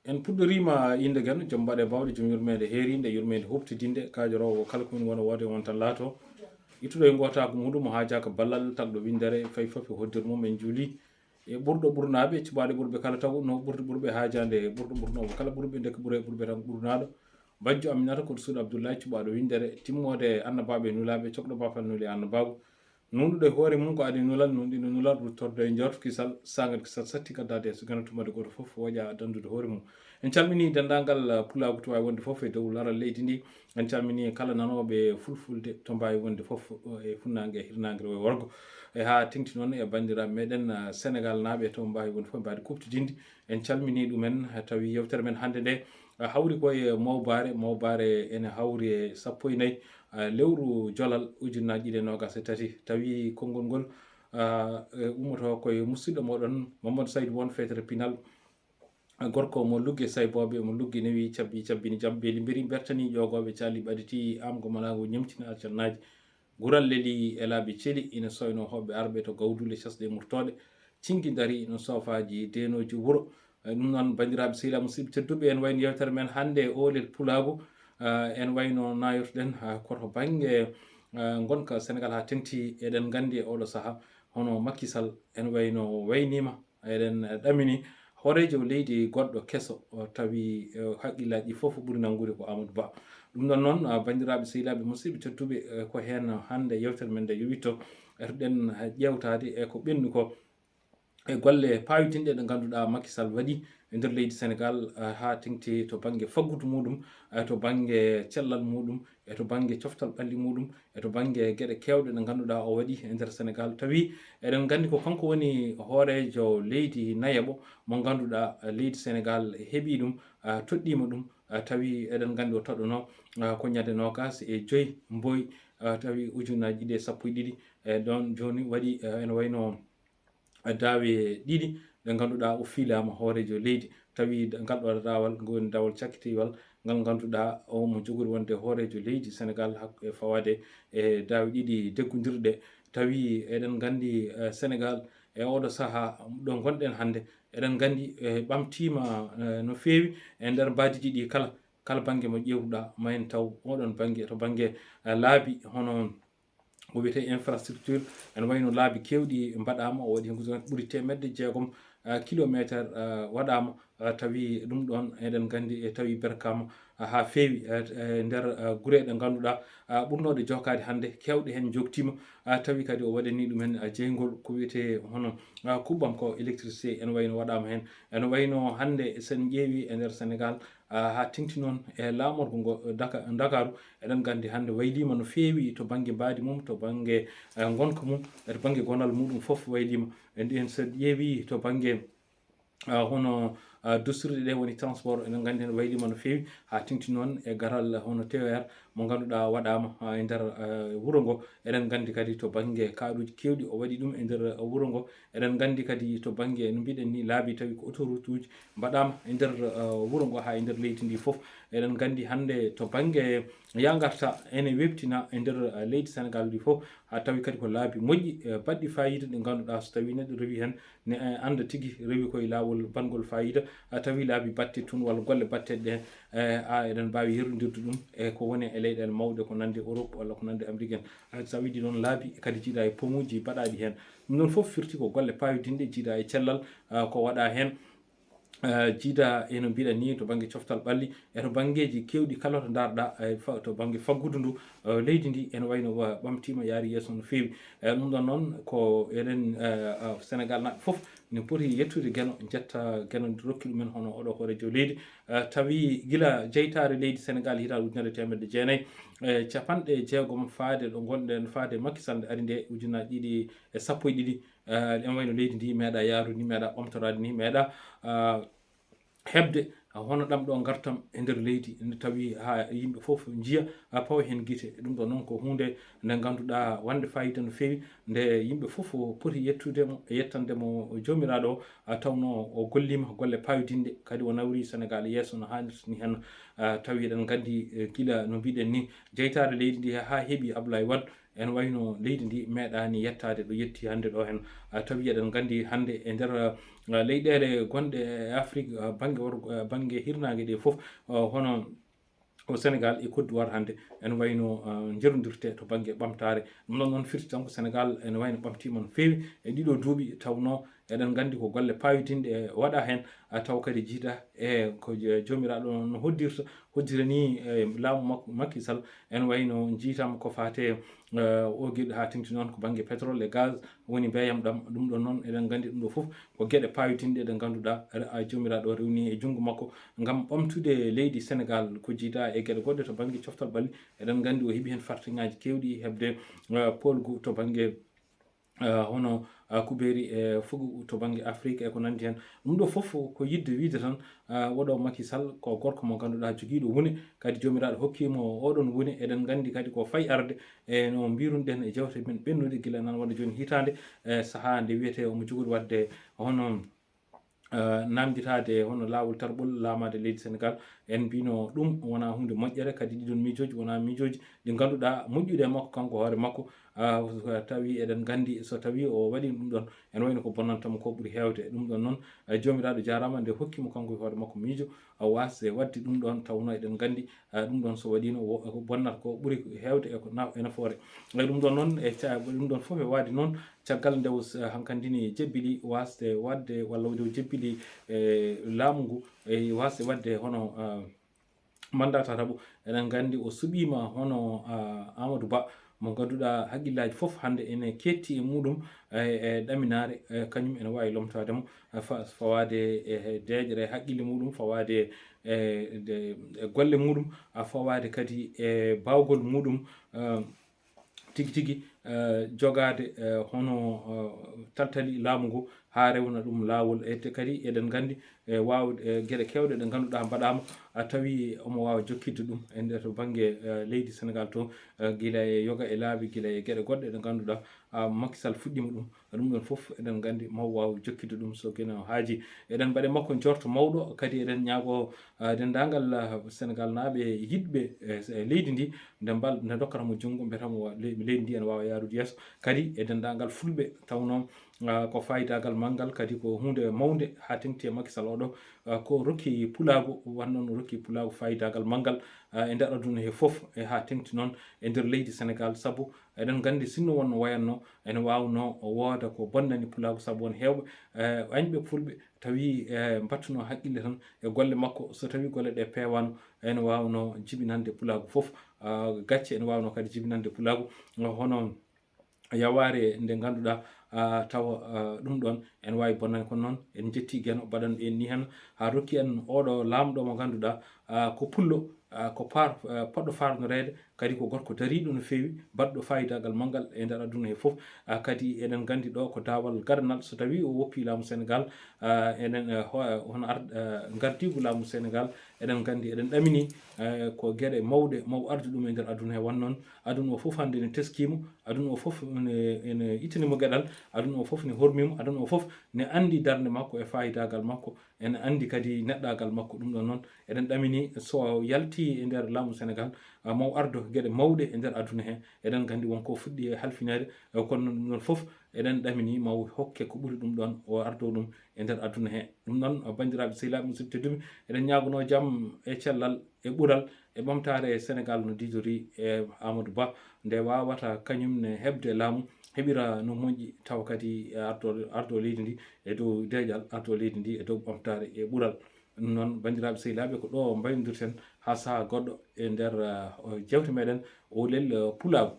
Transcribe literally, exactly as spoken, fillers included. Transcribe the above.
En puɗɗoriima innde Geno, jom mbaɗe baawɗe, jom yurmeende heeriinde, yurmeende huɓtidinde, kaajoroowo kala ko min wona woode on tan laato. Ittuɗo e ngootaagu muɗum, o haajaaka ballal, tagɗo winndere, fayi fof e hoddir mum en juuli. E ɓurɗo ɓurnaaɓe, cuɓaaɗo ɓurɓe kala taw, no ɓurɗo ɓurɓe haajaande, ɓurɗo ɓurnoowo kala ɓurɓe, ndeke ɓure ɓurɓe tan ɓurnaaɗo. Bajjo Aminata Koɗo Suudu Abdullahi, cuɓaaɗo winndere, timmoode annabaaɓe e nulaaɓe, cokɗo baafal nuli e annabaagu. Nunɗuɗo e hoore mum ko adi nulal, nunɗiɗo nulal, ruttorde e njorto kisal, saangal kisal satti gaddaade e so Geno tumade gooto fof woƴa dandude hoore mum. En calminii denndaangal, uh, pulaagu to waawi wonde fof e dow laral leydi ndi. En calminii kala nanooɓe fulfulde to mbaawi wonde fof, uh, e funnaange, e hirnaange, rewo e worgo. E haa teŋti noon e banndiraaɓe meɗen, uh, Senegal naaɓe to mbaawi wonde fof mbaadi kuuɓtidinde. En calminii ɗumen, uh, tawi yewtere men hannde nde, uh, hawri ko e mawbaare, mawbaare ene hawri e sappo e nayi, uh, lewru jolal ujunnaaji ɗiɗi e noogaas e tati. Tawi konngol ngol, uh, e ummoto ko e musidɗo mooɗon Mamadou Saydou Won feetere Pinal. Gorko mo lugge saybooɓe, mo lugge newi, cabbi, cabbini jam, beeli mberi, bertani ƴoogooɓe, caali ɓaditi, am go malaago, ñemtina alcannaaji. Gural leli e laabi celi, ina soyno hoɓɓe arɓe to gawdule, sesɗe murtooɗe, cingi dari no soofaaji deenooji wuro. Eh, ɗum noon, banndiraaɓe, sehilaaɓe, musidɓe tedduɓe, en wayno yewtere men hannde e oolel pulaagu. Ah, en wayno nayortuɗen, ah, koto bannge, ah, ngonka Senegal haa teŋti, eɗen nganndi e oɗo sahaa, hono Macky Sall, en wayno wayniima, eɗen ɗamini hooreejo leydi goɗɗo keso, o tawi, eh, haqqillaaji ɗi fof ɓuri nanngude ko Amadou Ba. Ɗum ɗon noon, ah, banndiraaɓe, sehilaaɓe, musidɓe tedduɓe, eh, ko heen hannde yewtere men nde yowitto, eto ɗen, eh, ƴeewtaade e ko ɓenni ko, e golle paawidinɗe ɗe ngannduɗaa Macky Sall waɗi e nder leydi Senegal, eh, haa teŋti to bannge faggudu muɗum, eh, to bannge cellal muɗum, e to bannge coftal ɓalli muɗum, e to bannge geɗe keewɗe ɗe ngannduɗaa o waɗi e nder Senegal. Tawi eɗen nganndi ko kanko woni hooreejo leydi nayaɓo mo ngannduɗaa, eh, leydi Senegal heɓi ɗum, eh, toɗɗiima ɗum, eh, tawi eɗen nganndi o toɗɗono, eh, ko ñande noogaas e joy mboy, eh, tawi ujunnaaji ɗiɗi e sappo e ɗiɗi, e ɗon jooni waɗi, eh, ene wayno daawe ɗiɗi ɗe ngannduɗaa o fiilaama hooreejo leydi. Tawi ngal ɗo daawal, ngol woni daawal cakkitiiwal, ngal ngannduɗaa o mo jogori wonde hooreejo leydi Senegal hak-, e fawaade e daawe ɗiɗi deggondirɗe. Tawi eɗen nganndi, eh, Senegal e oɗo sahaa ɗo ngonɗen hannde, eɗen nganndi, eh, ɓamtiima, eh, no feewi e nder mbaadiiji ɗi kala, kala bannge mo ƴeewruɗaa, ma en taw oɗon bannge, to bannge, eh, laabi, hono ko wiyetee infrastructure, ene wayno laabi keewɗi mbaɗaama, o waɗi heen ko ɓuri teemedde jeegom, ah, kilomeeter, ah, waɗaama, ah, tawi ɗum ɗoon eɗen nganndi e tawi berkaama, ah, haa feewi, ah, e nder, ah, gure ɗe ngannduɗaa, ah, ɓurnooɗe jokkaade hannde, keewɗe heen njoktiima, ah, tawi kadi o waɗanii ɗum heen, ah, jeyngol ko wiyetee hono, ah, kuɓɓam ko électricité ene wayno waɗaama heen. Ene wayno hannde so en ƴeewi e nder Senegal, ah, haa teŋti noon e laamorgo ngo, eh, Daka-, Ndakaaru, eɗen nganndi hannde wayliima no feewi to bannge mbaadi mum, to bannge, eh, ngonka mum, e to bannge gonal muɗum fof wayliima. En, en so ƴeewi to bannge, ah, hono, ah, dusirɗe ɗe woni transport, eɗen nganndi heen wayliima no feewi, haa teŋti noon e garal hono T E R mo ngannduɗaa waɗaama, ah, e nder, ah, wuro ngo. Eɗen nganndi kadi to bannge kaaɗuuji keewɗi o waɗi ɗum e nder, ah, wuro ngo. Eɗen nganndi kadi to bannge no mbiɗen ni laabi tawi ko autoroute uji mbaɗaama e nder, eh, wuro ngo haa e nder leydi ndi fof. Eɗen nganndi hannde to bannge yagarta ene weɓtina e nder, eh, leydi Senegal ndi fof, haa tawi kadi ko laabi moƴƴi, eh, baɗɗi faayiida ɗi ngannduɗaa so tawi neɗɗo rewi heen ne, eh, annda tigi rewi koye laawol baɗngol faayiida, haa tawi laabi baɗte tun walla golle baɗteɗe ɗe, eh, a eɗen mbaawi yerwindirde ɗum e ko woni e leyɗeele mawɗe ko nande Europe walla ko nande Amérique en. Eh, so a wiɗi ɗon laabi kadi jiiɗa e pomuuji baɗaaɗi heen. Ɗum ɗon fof firti ko golle paawidinɗe jiiɗa e cellal, ah, ko waɗa heen, ah, jiiɗa e no mbiɗa ni to bannge coftal ɓalli, e to banngeeji keewɗi kala to ndaarɗa, eh, fa-, to bannge faggudu ndu, eh, leydi ndi ene wayno wa-, ɓamtiima, yaari yeeso no feewi. Eh, ɗum ɗon noon ko eɗen, eh, ah, Senegal naaɓe fof ne poti yettude Geno, njetta Geno rokki ɗumen hono oɗo hooreejo leydi. Eh, tawi gila jeytaare leydi Senegal hitaande ujunere e teemedde jeenayi e capanɗe jeegom faade ɗo ngonɗen, faade Macky Sall nde ari nde, ujunnaaji ɗiɗi e sappo e ɗiɗi, eh, ene wayno leydi ndi meeɗa yaarude ni, meeɗa ɓamtoraade ni, meeɗa, ah, heɓde, ah, hono ɗam ɗo ngartam e nder leydi, nde tawi haa yimɓe fof njiya, ah, pawa heen gite. Ɗum ɗo noon ko huunde nde ngannduɗaa wonde faayiida no feewi, nde yimɓe fof poti yettude mo, e yettande mo Joomiraaɗo o, ah, tawnoo o golliima golle paawidinɗe, kadi o nawri Senegal yeeso no haanirta ni heen. Ah, tawi eɗen nganndi, eh, gila no mbiɗen ni, jeytaare leydi ndi haa heɓi Abdoulaye Wade, Ene wayno leydi ndi meeɗaani yettaade ɗo yetti hannde ɗo heen. Ah, tawi eɗen nganndi hannde e nder, ah, leyɗeele gonɗe e Afrik, ah, bannge wor-, ah, bannge hirnaange ɗe fof, ah, hono o Sénégal e Côte d'Ivoire hannde ene wayno, ah, njerondirte to bannge ɓamtaare. Ɗum ɗon noon firti tan ko Sénégal ene wayno ɓamtiima no feewi e ɗiɗo duuɓi, tawnoo eɗen nganndi ko golle paawitinɗe waɗa heen, ah, taw kadi jiida e ko je-, joomiraaɗo no hoddirta, hoddira ni e laamu makko Macky Sall. Ene wayno njiitaama ko faate, eh, o geɗo haa tengti noon ko bannge pétrole e gaz woni mbeeyam ɗam. Ɗum ɗon noon eɗen nganndi ɗum ɗo fof ko geɗe paawitinɗe ɗe ngannduɗaa re-, a joomiraaɗo rewni e junngo makko ngam ɓamtude leydi Sénégal ko jiida e geɗe goɗɗe to bannge coftal ɓalli. Eɗen nganndi o heɓi heen fartaŋŋaaji keewɗi heɓde, eh, poolgu to bannge, eh, hono, eh, kubeeri e fugu to bannge Afrik e ko nanndi heen. Ɗum ɗo fof ko yiɗde wiyde tan, eh, oɗo Macky Sall ko gorko mo ngannduɗaa jogiiɗo wune, kadi joomiraaɗo hokkiimo oɗon wune. Eɗen nganndi kadi ko fayi arde e no mbirunoɗen e jeewte men ɓennuɗe gila nan wonde jooni hitaande, e sahaa nde wiyetee omo jogori waɗde hono, eh, naamnditaade hono laawol tarɓol laamaade leydi Sénégal. En mbino ɗum wonaa huunde moƴƴere, kadi ɗiɗon miijooji wonaa miijooji ɗi ngannduɗaa moƴƴude e makko kanko hoore makko. Ah, so tawi eɗen nganndi so tawi o waɗi ɗum ɗon, ene wayno ko bonnanta mo ko ɓuri heewde. Ɗum ɗon noon, eh, joomiraaɗo jaaraama nde hokki mo kanko e hoore makko miijo, ah, waasde waɗde ɗum ɗon, tawnoo eɗen nganndi, ah, ɗum ɗon so waɗiino wo-, ko bonnata ko ɓuri heewde e ko na-, e nafoore. Eh, ɗum ɗon noon, e ca-, ɗum ɗon fof e waadi noon, caggal nde o s-, hankandi ni jebbili waasde waɗde walla nde o jebbili, eh, laamu ngu, e waasde waɗde hono, ah, mandat tataɓo. Eɗen nganndi o suɓiima hono, ah, Amadou Ba, mo ngannduɗaa hakkillaaji fof hannde ene keetti e muɗum, e, e ɗaminaare, e kañum ene waawi lomtaade mo, e fa-, fawaade e, e deeƴre hakkille muɗum, fawaade e, de, e golle muɗum, a fawaade kadi e baawgol muɗum, eh, tigi tigi, eh, jogaade, eh, hono, eh, taltali laamu ngu haa rewna ɗum laawol. E te kadi eɗen nganndi, eh, waawde, eh, geɗe keewɗe ɗe ngannduɗaa mbaɗaama, a tawi omo waawa jokkitde ɗum e nder to bannge, eh, leydi Sénégal to, eh, gila e yoga e laabi, gila e geɗe goɗɗe ɗe ngannduɗaa, ah, Macky Sall fuɗɗiima ɗum. Ɗum ɗon fof eɗen nganndi ma o waaw jokkitde ɗum so geno haaji. Eɗen mbaɗe makko njorto mawɗo, kadi eɗen ñaago, ah, denndaangal, ah, Sénégal naaɓe yiɗɓe, eh, s-, eh, leydi ndi, nde mbal-, nde ndokkata mo junngo, mbiyata mo wa-, le-, leydi ndi ene waawa yaarude yeeso. Kadi e denndaangal fulɓe, tawnoo, ah, ko faayidaagal manngal, kadi ko huunde mawnde haa teŋti e Macky Sall oɗo, ah, ko rokki pulaagu, wano no rokki pulaagu faayidaagal manngal, ah, e nder aduna he fof, e haa teŋti noon e nder leydi Sénégal. Sabu eɗen nganndi sinno wonno wayatno, ene waawnoo o wooda ko bonnani pulaagu, sabu won heewɓe, eh, añɓe fulɓe tawi, eh, mbattuno hakkille tan e golle makko. So tawi golle ɗe peewaano, ene waawnoo jibinande pulaagu fof, ah, gacce ene waawnoo kadi jibinande pulaagu, ah, hono yawaare nde ngannduɗaa, ah, tawa, ah, ɗum ɗon ene waawi bonnande. Kono noon en njetti geno baɗanɗo en ni heen haa rokki en oɗo laamɗo mo ngannduɗaa, ah, ko pullo, ah, ko par-, ah, poɗɗo faarnoreede, kadi ko gorko dariiɗo no feewi, baɗɗo faayidaagal manngal e nder aduna he fof. Ah, kadi eɗen nganndi ɗo ko daawal gadanal, so tawi o woppi laamu Sénégal, ah, enen, eh, ho-, hono ar-, eh, ngardiigu laamu Sénégal, eɗen nganndi, eɗen ɗamini, eh, ko geɗe mawɗe maw ardu ɗum e nder aduna he. Won noon aduna o fof hannde ne teskiimo, aduna o fof ne, ene ittani mo geɗal, aduna o fof ne hormii mo, aduna o fof ne anndi darnde makko e faayidaagal makko, ene anndi kadi neɗɗaagal makko. Ɗum ɗon noon eɗen ɗamini so yalti e nder laamu Sénégal, ah, maw ardo geɗe mawɗe e nder aduna he. Eɗen nganndi won ko fuɗɗi e halfineede, eh, kono ɗum ɗon fof eɗen ɗamini maw hokke ko ɓuri ɗum ɗon, o ardo ɗum e nder aduna he. Ɗum noon, banndiraaɓe sehilaaɓe musidɓe tedduɓe, eɗen ñaagonoo jam e cellal e ɓural e ɓamtaare Sénégal no diidori e Amadou Ba, nde waawata kañum ne heɓde laamu, heɓira no moƴƴi, tawa kadi ardo, ardo leydi ndi e dow deeƴal, ardo leydi ndi e dow ɓamtaare e ɓural. Ɗum noon, banndiraaɓe sehilaaɓe, ko ɗo mbayndirten haa sahaa goɗɗo e nder, ah, o jeewte meɗen o lel, ah, pulaagu.